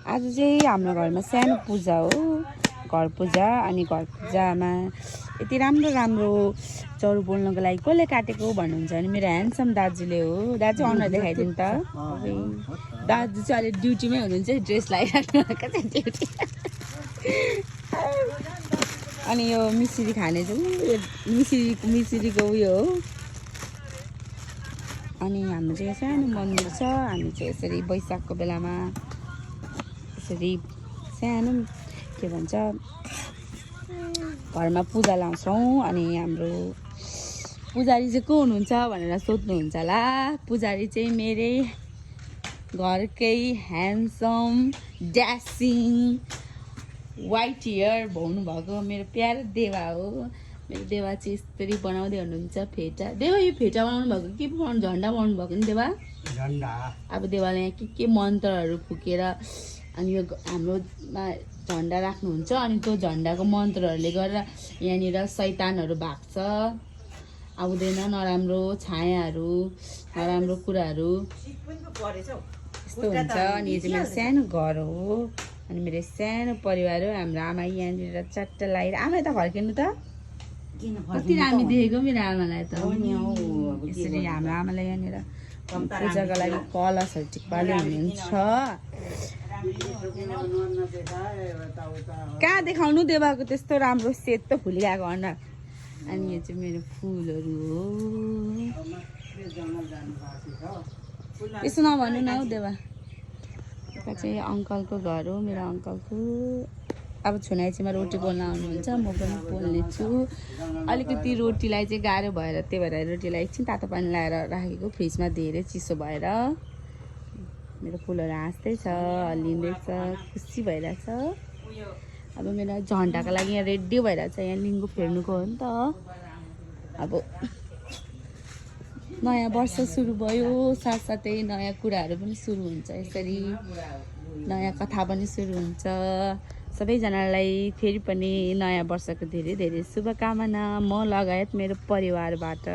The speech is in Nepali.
आज चाहिँ हाम्रो घरमा सानो पूजा हो, घर पूजा। अनि घर पूजामा यति राम्रो राम्रो चरु बोल्नको लागि कसले काटेको भन्नुहुन्छ भने मेरो ह्यान्डसम दाजुले हो। दाजु अनुहार देखाइदिनु त। दाजु चाहिँ अहिले ड्युटीमै हुनुहुन्छ, ड्रेस लगाइराख्नु भएको छ ड्युटी। अनि यो मिसिरी खाने चाहिँ मिसिरीको उयो हो। अनि हाम्रो चाहिँ सानो मन्दिर छ। हामी चाहिँ यसरी वैशाखको बेलामा यसरी सानो के भन्छ घरमा पूजा लाउँछौँ। अनि हाम्रो पुजारी चाहिँ को हुनुहुन्छ भनेर सोध्नुहुन्छ होला। पुजारी चाहिँ मेरै घरकै ह्यान्डसम ड्यासिङ वाइट हेयर हुनुभएको मेरो प्यारो देवा हो। मेरो देवा चाहिँ यसरी बनाउँदै हुनुहुन्छ फेटा। देवा यो फेटा बनाउनु भएको के बनाउनु, झन्डा बनाउनु भएको नि देवा? झन्डा। अब देवाले यहाँ के मन्त्रहरू फुकेर अनि यो हाम्रोमा झन्डा राख्नुहुन्छ। अनि त्यो झन्डाको मन्त्रहरूले गर्दा यहाँनिर शैतानहरू भाग्छ, आउँदैन नराम्रो छायाहरू, नराम्रो कुराहरू यस्तो हुन्छ। अनि यो चाहिँ मेरो सानो घर हो। अनि मेरो सानो परिवार हो। हाम्रो आमा यहाँनिर चट्ट लगाएर, आमा त फर्किनु त कति राम्रो देखेको मेरो आमालाई त। यसरी हाम्रो आमालाई यहाँनिर पूजाको लागि कलशहरू टिप्पाले हुनुहुन्छ। कहाँ देखाउनु देवाको त्यस्तो राम्रो सेतो फुलिरहेको अनुहार। अनि यो चाहिँ मेरो फुलहरू हो। यसो नभन्नु न हौ देवा। यता चाहिँ अङ्कलको घर हो, मेरो अङ्कलको। अब छुनाइचीमा रोटी पोल्न आउनुहुन्छ, म पनि पोल्ने छु। अलिकति रोटीलाई चाहिँ गाह्रो भएर त्यही भएर रोटीलाई एकछिन तातो पानी लगाएर राखेको, फ्रिजमा धेरै चिसो भएर। मेरो फुलहरू हाँस्दैछ, हल्लिँदैछ, खुसी भइरहेछ। अब मेरो झन्डाको लागि यहाँ रेडी भइरहेछ, यहाँ लिङ्गो फेर्नुको हो नि त। अब नयाँ वर्ष सुरु भयो, साथसाथै नयाँ कुराहरू पनि सुरु हुन्छ। यसरी नयाँ कथा पनि सुरु हुन्छ। सबैजनालाई फेरि पनि नयाँ वर्षको धेरै धेरै शुभकामना म लगायत मेरो परिवारबाट।